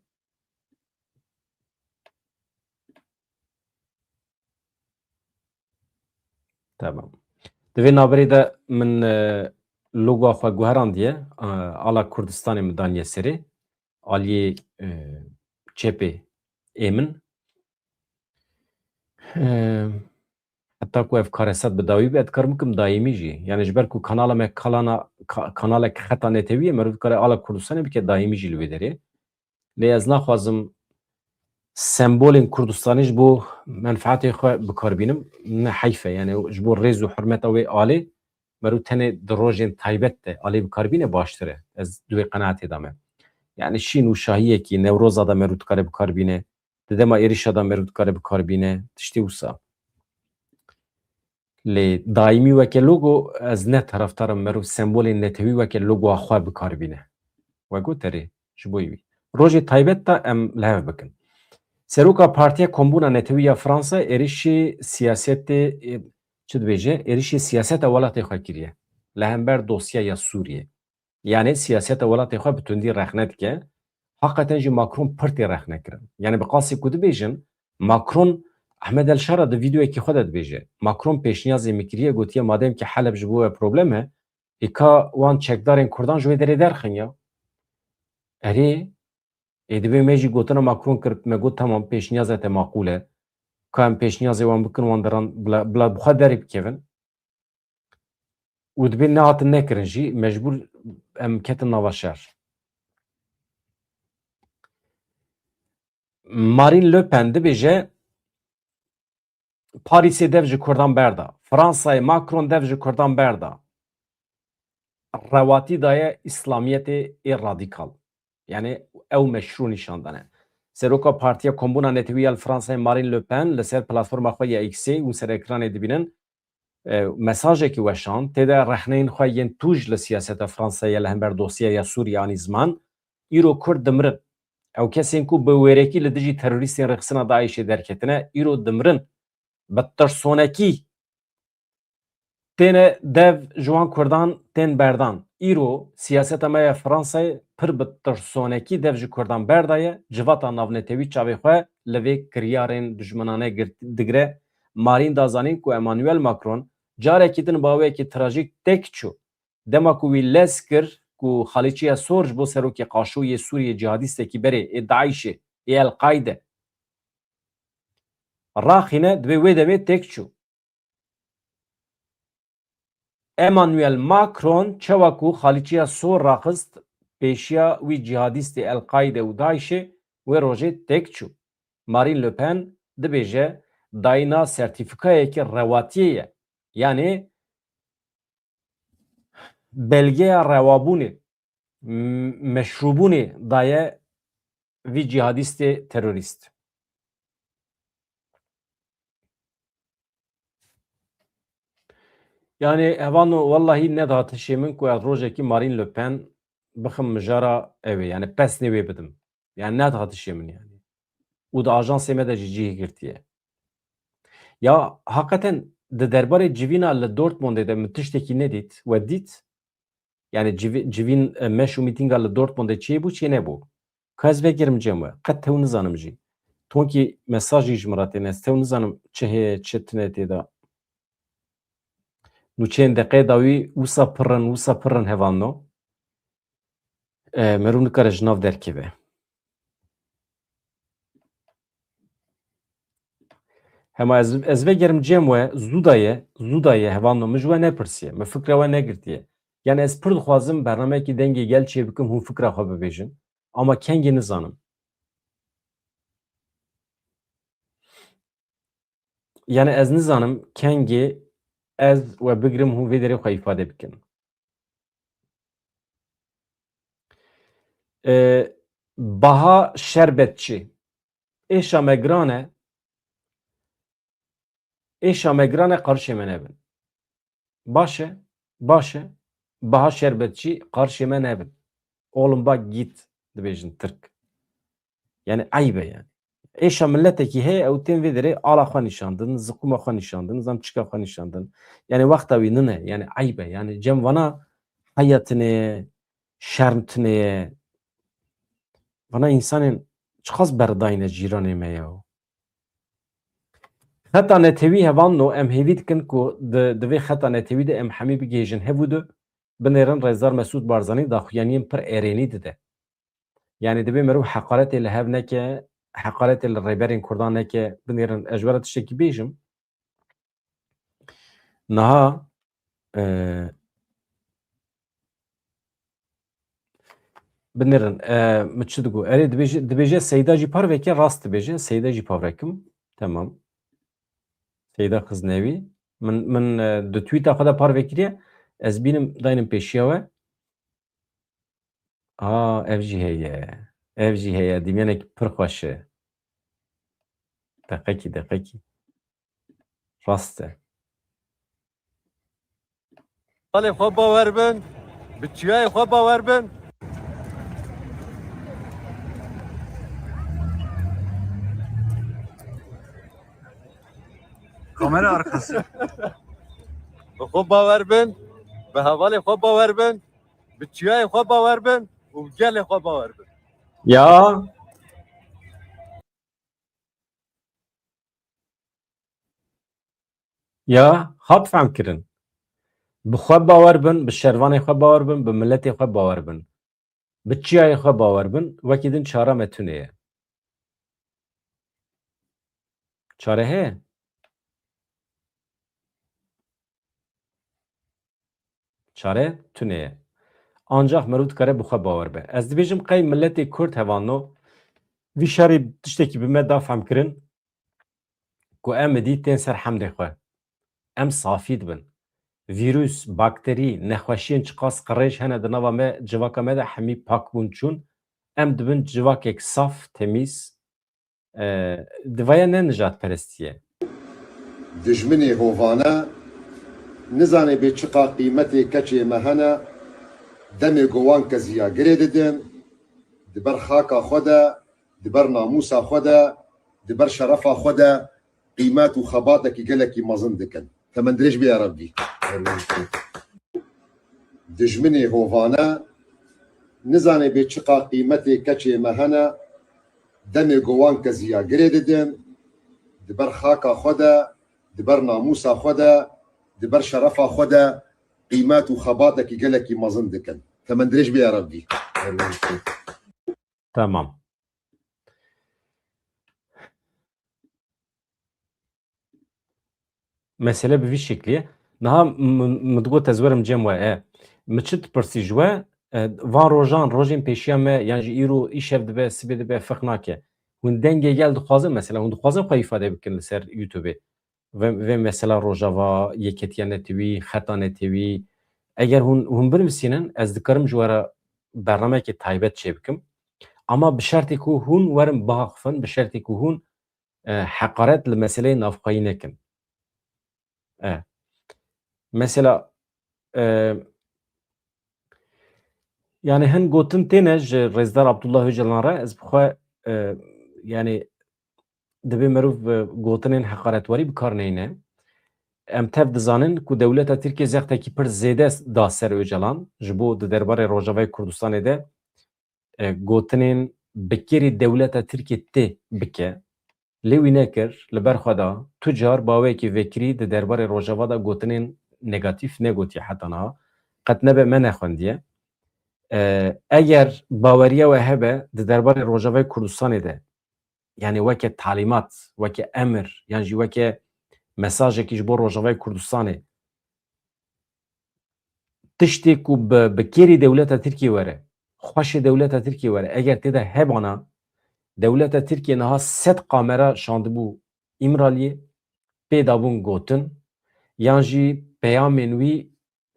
Tamam. Di vê navberê de min, e, logoa xwe guherandiye, e, ala Kurdistanê min daniye serê. Aliyê, e, çepê ê min. E, heta ku ev kareset bi dawî be, ez dikarim bikim daîmî jî. Yani ji ber ku kanala me kalana, ka-, kanalek xeta netewî ye, merû dikare ala Kurdistanê bike daîmî jî li wê derê. Lê ez naxwazim sembolên Kurdistanê ji bo menfaetê xwe bi kar bînim. Ne heyf e, yani ji bo rêz û hurmeta wê alê, merû tenê di rojên taybet de alê bi kar bîne baştir e. Ez di wê qenaetê de me. Yani şîn û şahiyekî Newroza de merû dikare bi kar bîne, di dema êrişa de merû dikare bi kar bîne, tiştê wisa. Lê daîmî weke logo, ez ne taraftar im merû sembolên netewî weke logoya xwe bi kar bîne. We got erê, ji bo wî. Rojê taybet de em li hev bikin. Seroka Partiya Kombûna Netewî ya Fransa êrişî siyasetê, ê, çi dibêje? Êrişî siyaseta welatê xwe kiriye. Li hember dosyeya Sûriyê. Yani siyaseta welatê xwe bi tundî rexne dike. Hakikaten jî Macron pir tê rexne kirin. Yani bi qasî ku dibêjin, Macron, Ahmed El Şara di vîdeoyekî xwe de dibêje. Macron pêşniyazê min kiriye, gotiye madem ki Heleb ji bo we problem e, hêka wan çekdarên Kurdan ji wê derê derxin ya. Erê, ê dibê me jî gotina Macron kir, me got tamam pêşniyaza te maqûl e. Ka em pêşniyazê wan bikin, wan deran bila, bila bi xwe derê bikevin. Û dibê nehatin nekirin jî, mecbûr em ketin nava şer. Marine Le Pen dibêje, Parîsê dev ji Kurdan berda, Fransayê Macron dev ji Kurdan berda. Rewatî daye Îslamiyetê ê radîkal. Yani ew meşrû nîşan dane. Seroka Partiya Kombûna Netewî ya li Fransayê Marine Le Pen li ser platforma xwe ya X-ê hûn ser ekranê dibînin, e, mesajekî weşand, tê de rexneyên xwe yên tûj li siyaseta Fransayê li hember dosyeya Sûriyê anî ziman, îro Kurd dimirin. Ew kesên ku bi wêrekî li dijî terorîstên rêxistina DAIŞê derketine, îro dimirin. Bi tirsonekî têne dev ji wan Kurdan tên berdan. Îro siyaseta me ya Fransayê pir bi tirsonekî dev ji Kurdan berdaye, civata navnetewî çavê xwe li vê kiryarên dijminane girt-, digire. Marîn da zanîn ku Emmanuel Macron carekî din bi awiyekî trajîk têk çû. Dema ku wî lez kir ku xalîçeya sor ji bo serokê qaşo yê Sûriyê cîhadîstekî berê ê DAIŞê, ê El-Qaîde raxîne, divê wê demê têk çû. Emmanuel Macron çawa ku xalîçeya sor raxist pêşiya wî cîhadîstê El-Qaîde û DAIŞê, wê rojê têk çû. Marine Le Pen dibêje dayîna sertîfikayekî rewatiyê ye. Yanî belgeya rewabûnê, m-, meşrûbûnê daye vî cîhadîstê terorîst. Yani, hevano, wellahî nedihat hişê min ku ez rojekî Marine Le Pen bixim mijara ew ê, yani pesnê wê bidim. Yani ne dihatişê min yani. Û di ajansê me de jî cihê girtiye. Ya haqiqeten di derbarê civîna li Dortmundê de min tiştekî nedît, we dît? Yani civî-, civîn, e, meş û mîtînga li Dortmundê çêbû, çê nebû? Ka ez vegerim cem we, qet tew nizanim jî. Tonkî mesajî ji min re têne, ez tew nizanim çi heye, çi tune tê de. Nûçeyên deqeyê dawî wisa pir in, wisa pir in hevalno. E, merû nikare ji nav derkeve. Hema ez, ez vegerim cem we, zû da ye, zû da ye, hevalno, min ji we nepirsiye, min fikra we negirtiye. Yani ez pir dixwazim bernameyekî Dengê Gel çêbikim, hûn fikra xwe bibêjin. Ama kengê nizanim. Yani ez nizanim kengê ez we bigirim, hûn vê derê xwe îfade bikin. E, Baha Şerbetçi. Êşa me giran e. Êşa me giran e, qarişê me nebin. Baş e, baş e. Baha Şerbetçi, qarişê me nebin. Oğlum bak git, dibêjin Tirk. Yani eyb e yani. Êşa miletekî heye, ew tên vê derê ala xwe nîşandin, ziqûma xwe nîşandin, zam çika xwe nîşandin. Yani wexta wî nine, yani eyb e. Yani cem vana heya tune ye, şerm tune ye. Vana însanên çiqas berdayne cîranê me ya. Xeta netewî hevalno, em hêvî dikin ku di, di vê xeta netewî de em hemî bigihêjin hev û du, binêrin Rêzdar Mesûd Barzanî daxuyaniyên pir erênî dide. Yani divê meriv heqaretê li hev neke, heqaretê li rêberên Kurdan neke, binêrin ez ji we re tiştekî bêjim. Niha, e, binêrin, e, min çi digot? Erê, dibêje, dibêje Seyda jî parveke, rast dibêje. Seyda jî parvekim. Temam. Seyda Xiznewî. Min, min, e, di tweeta xwe de parve kiriye. Ez bînim, daynim pêşiya we. A, ev jî heye. Ev jî heye. Dîmenek pir xweş e. Deqekî, deqekî. Rast e. Xalê xwe bawer bin. Bi çiyayê xwe bawer bin. Kamera arkası. Bi xwe bawer bin. Bi hevalê xwe bawer bin. Bi çiyayê xwe bawer bin û bi gelê xwe bawer bin. Ya. Ya, hat fehm kirin. Bi xwe bawer bin, bi şervanê xwe bawer bin, bi miletê xwe bawer bin. Bi çiyayê xwe bawer bin, wekî din çara me tune ye. Çare heye? Çare tune ye. Ancax meriv dikare bi xwe bawer be. Ez dibêjim qey miletê Kurd hevalno, vî şerî tiştekî bi me da fehmkirin ku em êdî tên ser hemdê xwe. Em safî dibin. Vîrus, bakterî, nexweşiyên çiqas qirêj hene di nava me, civaka me de hemî pak bûn çûn. Em dibin civakek saf, temîz, e, divaya ne nijadperestî ye. Dijminê hovane nizane bê çiqa qîmetê keçê me hene, demê ku wan keziya girê didin, di ber xaka xwe de, di ber namûsa xwe de, di ber şerefa xwe de qîmet û xebatekî gelekî mezin dikin. Temendirêj bê ya Rebbî. Dijminê hovane nizane bê çiqa qîmetê keçê me hene, demê ku wan keziya girê didin, di ber xaka xwe de, di ber namûsa xwe de, di ber şerefa xwe de qîmet û xebatekî gelekî mezin dikin. Temendirêj bê ya Rebbî. Tamam. Mesele bi vî şeklî ye. Niha m-, m-, min digot ez werim cem we. E, min çi dipirsî ji we? E, van rojan, rojên pêşiya me, yan jî îro, îşev dibe, sibê dibe, ferq nake. Hûn Dengê Gel dixwazin, mesela hûn dixwazin xwe îfade bikin li ser YouTubeê. Vê, vê mesela Rojava, Yeketiya Netewî, Xeta Netewî. Eger hûn, hûn binivîsînin, ez dikarim ji we re bernameyekê taybet çêbikim. Ama bi şertê ku hûn werin biaxifin, bi şertê ku hûn, e, heqaret li meseleyê navxweyî nekin. E, mesela, e, Yani hin gotin têne ji Rêzdar Abdullah Ocalan re, ez bi xwe, e, yani divê merov, e, gotinên heqaretwarî bi kar neyne. Em tev dizanin ku dewleta Tirkiye zextekî pir zêde da ser Ocalan, ji bo di derbarê Rojavayê Kurdistanê de, e, gotinên bi kêrî dewleta Tirkiye tê bike. Lê wî nekir, li ber xwe da, tu car bi awayekî vekirî di derbarê Rojava de gotinên negatîf negotiye heta niha. Qet nebe me nexwendiye. E, eger baweriya we hebe di derbarê Rojavayê Kurdistanê de, yani weke talîmat, weke emir, yan jî weke mesajekî ji bo Rojavayê Kurdistanê, tiştê ku bi, bi kêrî dewleta Tirkiyê were, xweşê dewleta Tirkiyê were, eger tê de hebana, dewleta Tirkiyê niha sed kamera şandibû Îmraliyê, pê dabûn gotin, yan jî peyamên wî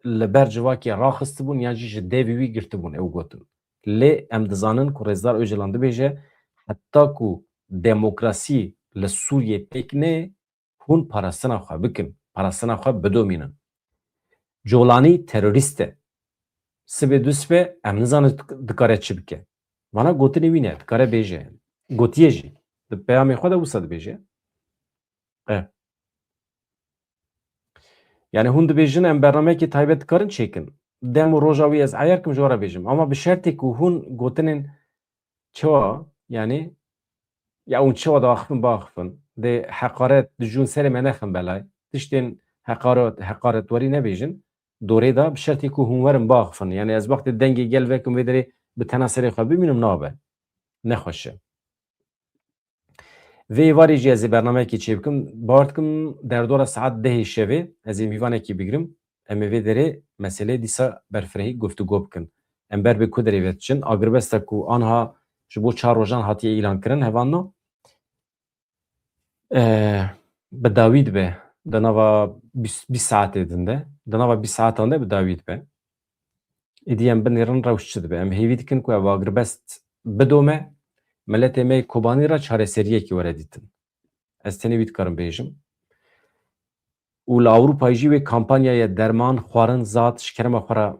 li ber civakê raxistibûn, yan jî ji devê wî girtibûn ew gotin. Lê em dizanin ku Rêzdar Ocalan dibêje, heta ku demokrasî li Sûriyê pêk neyê, hûn parastina xwe bikin, parastina xwe bidomînin. Colanî terorîst e. Sibê du sibê em nizanin dik-, dikare çi bike. Vana gotinê wî ne, dikare bêje. Gotiye jî. Di peyamê xwe de wisa dibêje. E. Yani hûn dibêjin em bernameyekî taybet dikarin çêkin. Dem û roja wî ez eyer kim ji we re bêjim. Ama bi şertê ku hûn gotinên çawa, yani, ya hûn çawa diaxifin, biaxifin. Dê heqaret, dijûn serê me nexin belay. Tiştên heqaret, heqaretwarî nebêjin. Dorê de bi şertê ku hûn werin biaxifin. Yani ez wextê dengê gel vekim vê derê bi tena serê xwe bimînim nabe. Nexweş e. Vê êvarê jî ez ê bernameyekê çêbikim. Bawer dikim derdora saet dehê şevê ez ê mîvanekî bigirim. Em ê vê derê meseleyê dîsa berfirehî guftûgo bikin. Em ber bi ku derê ve diçin? Agirbesta ku anha ji bo çar rojan hatiye îlan kirin, hevalno, eh, bi dawî dibe. Di nava bîst, bîst saetê din de, di nava bîst saetan de bi dawî dibe. Êdî em binêrin rewş çi dibe. Em hêvî dikin ku ev agirbest bidome, miletê me yê Kobanî re çareseriyekê were dîtin. Ez tenê wî dikarim bêjim. Û li Ewropayê jî wê kampanyaya derman, xwarin, zat, ji kerema xwe re,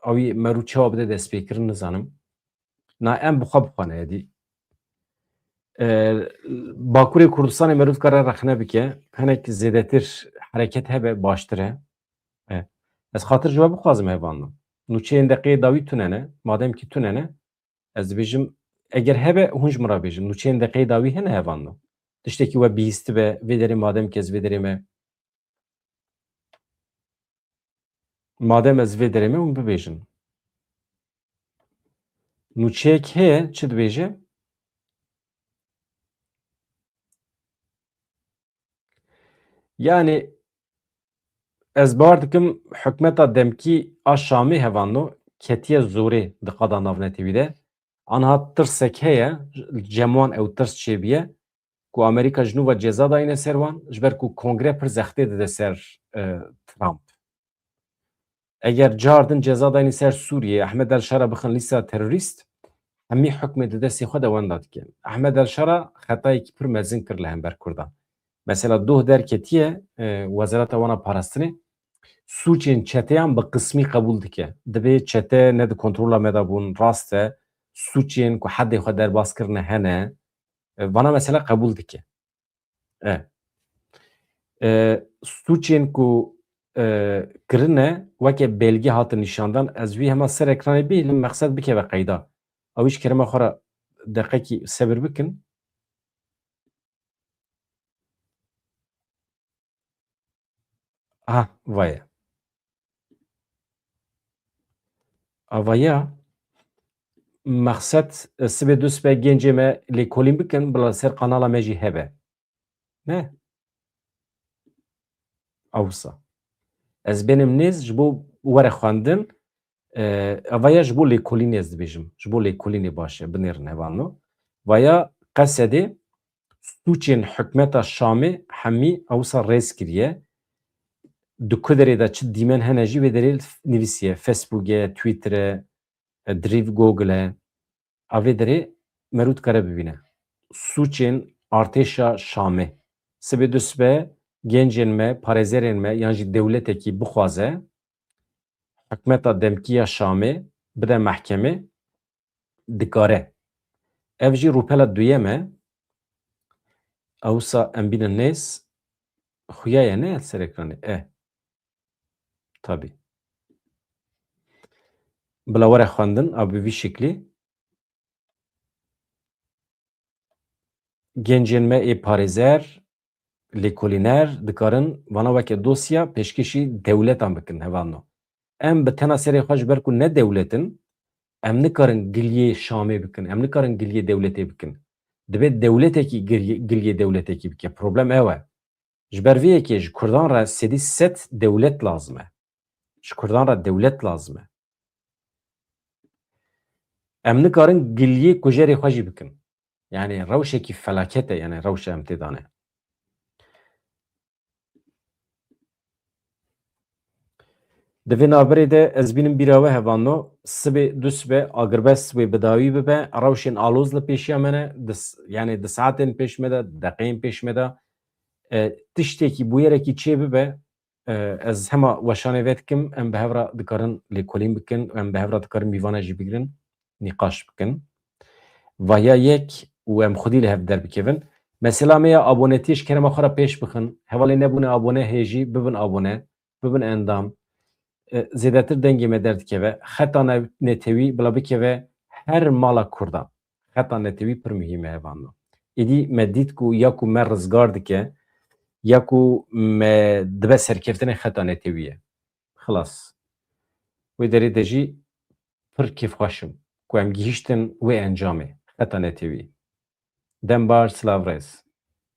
ewî merû çawa bide destpêkirin nizanim. Na em bi xwe bixwane êdî. E, Bakurê Kurdistanê merû dikare rexne bike, hinek zêdetir hereket hebe baştir e. E, ez xatir ji we bixwazim hevalno. Nûçeyên deqeyê dawî tune ne, madem ki tune ne, ez dibêjim, eger hebe hûn ji min re bêjin, nûçeyên deqeyê dawî hene hevalno. Tiştekî we bihîstibe, vê derê madem ki ez vê derê me, madem ez vê derê me hûn bibêjin. Nûçeyek heye, çi dibêje? Yani ez bawer dikim hikûmeta demkî a Şamê hevalno ketiye zorê di qada navnetewî de. Anha tirsek heye, cem wan ew tirs çêbiye ku Amerîka ji nû ve ceza dayîne ser wan, ji ber ku kongre pir zextê dide ser, e, Trump. Eger cardin ceza dayînî ser Sûriyê, Ehmed El Şara bixin lîsta terorîst, hemî hukmê di destê xwe de wenda dike. Ehmed El Şara xetayekî pir mezin kir li hember Kurdan. Mesela doh derketiye, e, Wezareta wana parastinê, sûcên çeteyan bi qismî qebûl dike. Dibê çete ne di kontrola me de bûn, rast e, sûcên ku hedê xwe derbas kirine hene. E, vana mesela qebûl dike. E. E, sûcên ku, e, kirine weke belge hatin nîşandan, ez wî hema ser ekranê bihêlim, mexsed bikeve qeyda. Ew îş kerema xwe re deqekî sebir bikin. Ha, vaye. Avaya, mexsed, e, sibê du sibê gencê me lêkolîn bikin, bila ser kanala me jî hebe. Ne? Awsa. Ez benim nêz ji bo were xwendin, e, avaya ji bo lêkolînê ez dibêjim. Ji bo lêkolînê baş e, binêrin hevalno. Vaya Qesedê sûcên hikûmeta Şamê hemî awsa rêz kiriye. Di ku derê de çi dîmen hene jî vê derê nivîsiye. Facebook e, Twitter e, e, Drive Google e. A vê derê merû dikare bibîne. Sûcên artêşa Şamê. Sibê du sibe gencên me, parêzerên me yan jî dewletekî bixwaze, hikûmeta demkî ya Şamê bide mehkemê, dikare. Ev jî rûpela duyem e. Ewsa em bînin nêz. Xuya ye ne ser ekranê. E. Tabî. Bila were xwendin, a bi vî şeklî. Gencên me ê parêzer, lêkolîner dikarin vana weke dosya pêşkêşî dewletan bikin, hevalno. Em bi tena serê xwe, ji ber ku ne dewlet in, em nikarin giliyê Şamê bikin, em nikarin giliyê dewletê bikin. Dibe dewletekî giliyê, giliyê dewletekî bike. Problem ew e. Ji ber vê yekê ji Kurdan re sedî sed dewlet lazim e. Ji Kurdan re dewlet lazim e. Em nikarin giliyê kujerê xwe jî bikin. Yani rewşekî felaket e, yani rewşa em tê de ne. Di vê navberê de ez bînim bîra we, hevalno, sibê, dusbe, agirbest wê bi dawî bibe, rewşên aloz li pêşiya me ne, di s-, yani di saetên pêş me de, deqeyên pêş me de, e, tiştekî, bûyerekî çê bibe, e, ez hema weşanê vedikim, em bi hev re dikarin lêkolîn bikin, em bi hev re dikarin mîvana jî bigirin, nîqaş bikin. Vaya yek û em xwedî li hev derbikevin. Mesela me ya abonetiyê ji kerema xwe re pêş bixin. Hevalê nebûne abone hê jî bibin abone, bibin endam. E, zêdetir dengê me derdikeve. Xeta ne-, netewî bila bikeve her mala Kurdan. Xeta netewî pir muhîm e, hevalno. Êdî me dît ku ya ku me rizgar dike, ya ku me dibe serkeftinê xeta netewî ye. Xilas. Wê derê de jî pir kêfxweş im ku em gihîştin wê encamê, xeta netewî. Dem baş, silav rêz.